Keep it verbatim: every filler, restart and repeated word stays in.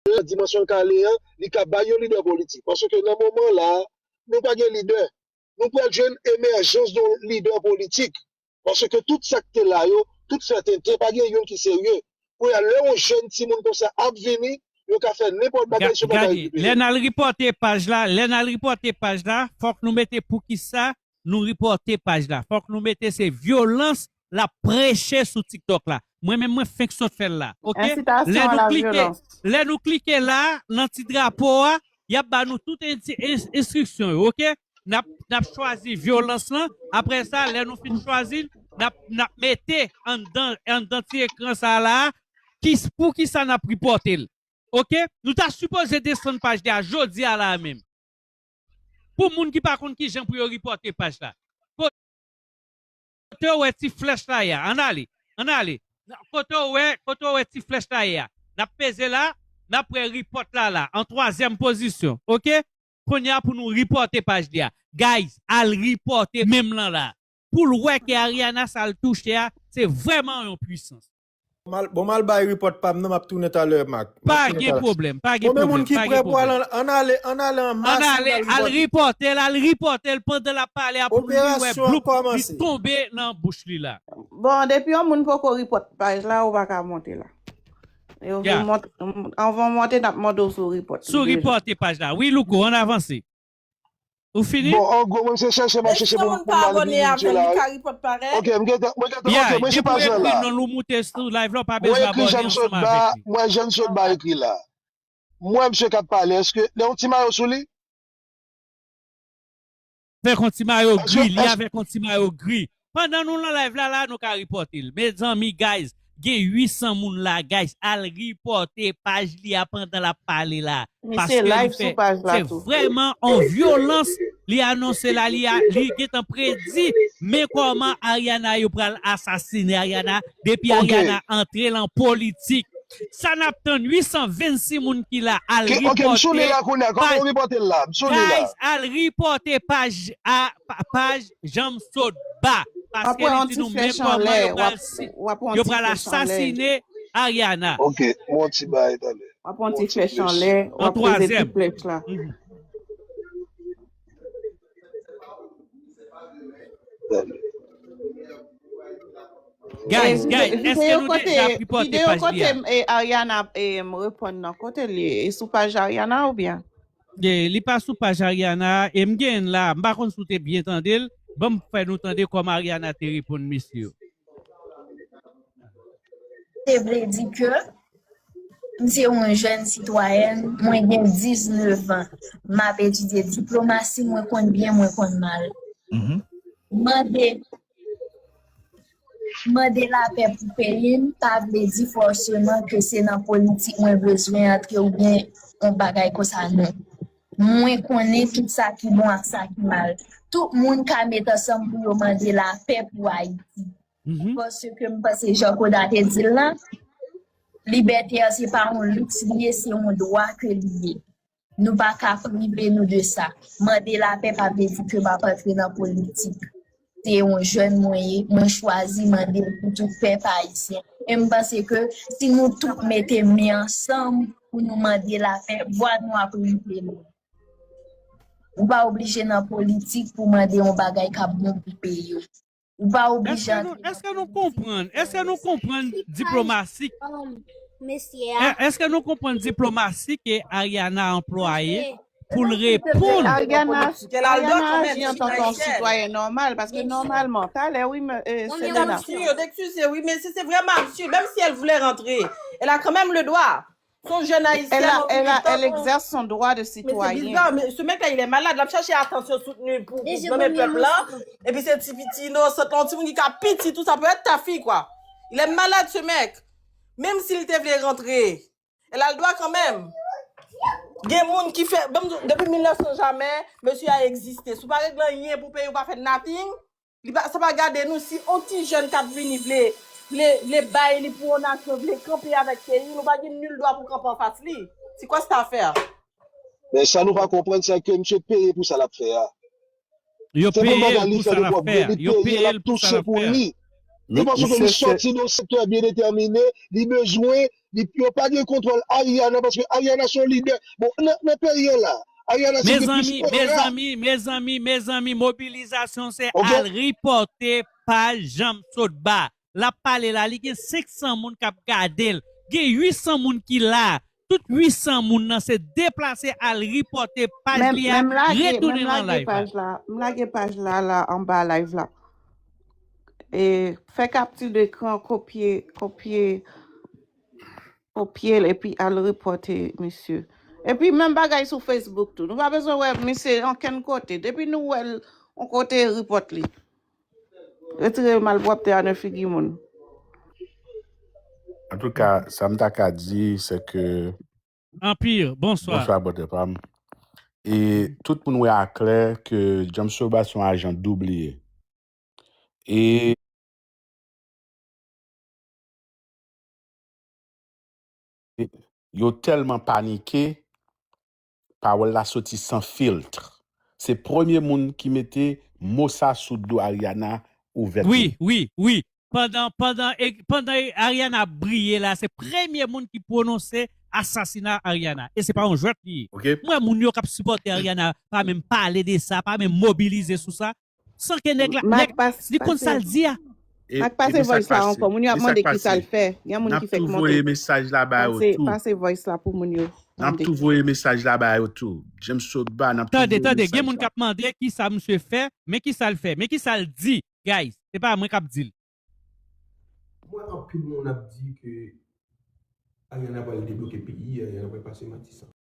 nan dimansyon l ka ale an, li ka bay yon lidè politik. Paske nan moman la, nou pa gen lidè. Nou pral jwenn emèjans yon lidè politik. Paske tout sa k te la yo, tout fè tenten, pa gen youn ki serye. Kounye a, lè yon jèn timoun konsa ap vini, yo ka fè nenpòt bagay sou bagay li. Lè n al ripòte paj la, lè n al ripòte paj la, fòk nou mete poukisa nou ripòte paj la. Fòk nou mete se vyolans l ap preche sou TikTok la. Mwen menm mwen fenk sot fè l la. Oke? Lè nou klike, lè nou klike la, nan ti drapo a, y ap ba nou tout enstriksyon yo, oke? N ap, n ap chwazi vyolans lan. Apre sa, lè nou fin chwazi l, n ap, n ap mete anndan, anndan ti ekran sa la, ki, poukisa n ap ripòte l. Oke? Nou ta sipoze desann paj li a jodi a la menm. Pou moun ki pa konn kijan pou yo ripòte paj la. Kote w wè ti flèch la ye a? Ann ale. Ann ale. Kote w wè, kote w wè ti flèch la ye a? N ap peze la, n ap wè ripòt la la, an twazyèm pozisyon. Oke? Kounye a pou nou ripòte paj li a. Guys, al ripòte menm lan la. Pou l wè ke Ariana sa l touche a, se vrèman yon pwisans. Bon, m al bay ripòt pa m nan, m ap tounen talè, Mak. Pa gen pwoblèm, pa gen pwoblèm. Konbyen moun ki prè pou al ann ale, ann ale an mas? Ann ale, al ripòte l, al ripòte l pandan l ap pale a pou li wè bloup li tonbe nan bouch li la. Bon, depi yon moun poko ripòt paj la, ou pa ka monte la. Anvan w monte, n ap mande w si w ripòt li deja. Si w ripòte paj la. Wi, Louko, ann avanse. Ou fini? Bon, an gwo, mwen se chèche, mwen chèche pou m, pou m al vini dye la wi. Ok, m gentan, mwen gentan, ok, mwen se pa jan la. Mwen ekri Jean Sotba, mwen Jean Sotba ekri la. Mwen, msye k ap pale, èske, lè yon ti mayo sou li? Avèk yon ti mayo gri, li avèk yon ti mayo gri. Pandan nou nan live la, la, nou ka ripòte l. Mezanmi, guys, gen uit san moun la, guys. Al ripòte paj li a pandan l ap pale la. Paske li fè, se vrèman on vyolans li anonse la, li a, li gentan predi, men kòman Ariana yo pral asasine Ariana, depi Ariana antre lan politik. Sa n ap tann uit san vennsis moun ki la, al ripòte paj, guys, al ripòte paj a, paj Jean Sotba. Paske li di nou men kòman yo pral, yo pral asasine Ariana. Ok, mwen yon ti bagay talè. W ap pran ti flèch anlè, w ap poze ti flèch la. Guys, guys, èske nou deja ripòte paj li a? Videyo kote Ariana reponn nan, kote l ye? E sou paj Ariana oubyen? Li pa sou paj Ariana a, e m gen l la, m pa konn si w te byen tande l, ban m fè nou tande kòman Ariana te reponn mesye yo. Se vle di ke m se yon jèn sitwayèn, mwen gen diznèf an, m ap etidye diplomasi, mwen konn byen, mwen konn mal. Mande mande lapè pou peyi m pa vle di fòseman ke se nan politik mwen bezwen antre oubyen yon bagay konsa, non. Mwen konnen tout sa ki bon ak sa ki mal. Tout moun ka met ansanm pou yo mande lapè pou Ayiti. Paske m panse jan Koda te di l lan, libète an se pa yon liks li ye, se yon dwa ke li ye. Nou pa ka prive nou de sa. Mande lapè pa vle di ke m ap antre nan politik. Se yon jèn mwen ye, mwen chwazi mande l pou tout pèp ayisyen. E m panse ke si nou tout mete men ansanm pou nou mande lapè, vwa nou ap rive lwen. Ou pa oblije nan politik pou mande yon bagay k ap bon pou peyi w. Ou pa oblije antre nan politik. Èske nou konprann? Èske nou konprann diplomasi? Èske nou konprann diplomasi ke Ariana anplwaye pou l reponn? Ariana, Ariana aji antanke yon sitwayèn nòmal, paske nòmalman, talè wi, Selena. Excusez, oui, mais c'est vraiment absurde. Même si elle voulait rentrer, elle a quand même le droit. Son jeune haïtienne, elle, a, elle, a, elle exerce son droit de citoyen. Mais c'est bizarre, mais ce mec-là, il est malade. Il a cherché attention soutenue pour, pour le peuple là. Et puis c'est petit, petit, innocent, ton petit, qui a pitié, tout ça peut être ta fille, quoi. Il est malade, ce mec. Même s'il te voulait rentrer, elle a le droit quand même. Gen moun ki fè, depi mil nèf san jamè, mesye a egziste. Si w pa regle anyen pou peyi w, pa fè nothing, Li pa, sa pa gade nou si on ti jèn k ap vini vle, vle, vle bay li pou on nasyon, vle kanpe avèk peyi, nou pa gen nil dwa pou kanpe anfas li. C'est quoi cette affaire? Men sa nou pa konprann, se ke misye peye pou sa l ap fè a. Yo peye l pou sa l ap fè a. Yo peye l pou sa l ap fè a. Se paske li sòti nan yon sektè byen detèmine, li bezwen, li, yo pa gen kontwòl Ariana, paske Ariana se yon lidè. Bon, nan, nan peyi an la, Ariana se ki plis pote la. Mezanmi, mezanmi, mezanmi, mobilizasyon se al ripòte paj Janm Sotba. L ap pale la, li gen senk san moun k ap gade l. Gen uit san moun ki la. Tout uit san moun nan se deplase al ripòte paj li a, retounen nan live la. M lage paj la, la anba live la. E fè kapti dekran, kopye, kopye, kopye l epi al repòte misye. Epi menm bagay sou Facebook tou. Nou pa bezwen wè misye ankenn kote. Depi nou wè l yon kote, repòt li. Retire malpwòpte a nan figi moun. Antouka, sa m ta ka di, se ke Anpil, bonswa. Bonswa, brother pa m. E tout moun wè aklè ke Janm Sotba se yon ajan doub li ye. E yo tèlman panike, pawòl la soti san filtre. Se premye moun ki mete mo sa sou do Ariana ouvètman. Wi, wi, wi. Pandan, pandan, pandan Ariana ap briye la, se premye moun ki pwononse asasina Ariana. E se pa yon jwèt li ye. M wè moun yo k ap sipòte Ariana pa menm pale de sa, pa menm mobilize sou sa. San ke nèg la, nèg, li konn sa l di a. N ap pase voice la ankò. Moun yo ap mande kisa l fè. Gen moun ki fè kòmantè. Mesaj la ba yo tou. Pase voice la pou moun yo. N ap tou voye mesaj la ba yo tou. James Sotba, n ap tou voye mesaj la. Tande, tande, gen moun k ap mande kisa misye fè, men kisa l fè, men kisa l di, guys. Se pa mwen k ap di l. M wè anpil moun ap di ke Ariana pral debloke peyi, Ariana pral pase Matisan.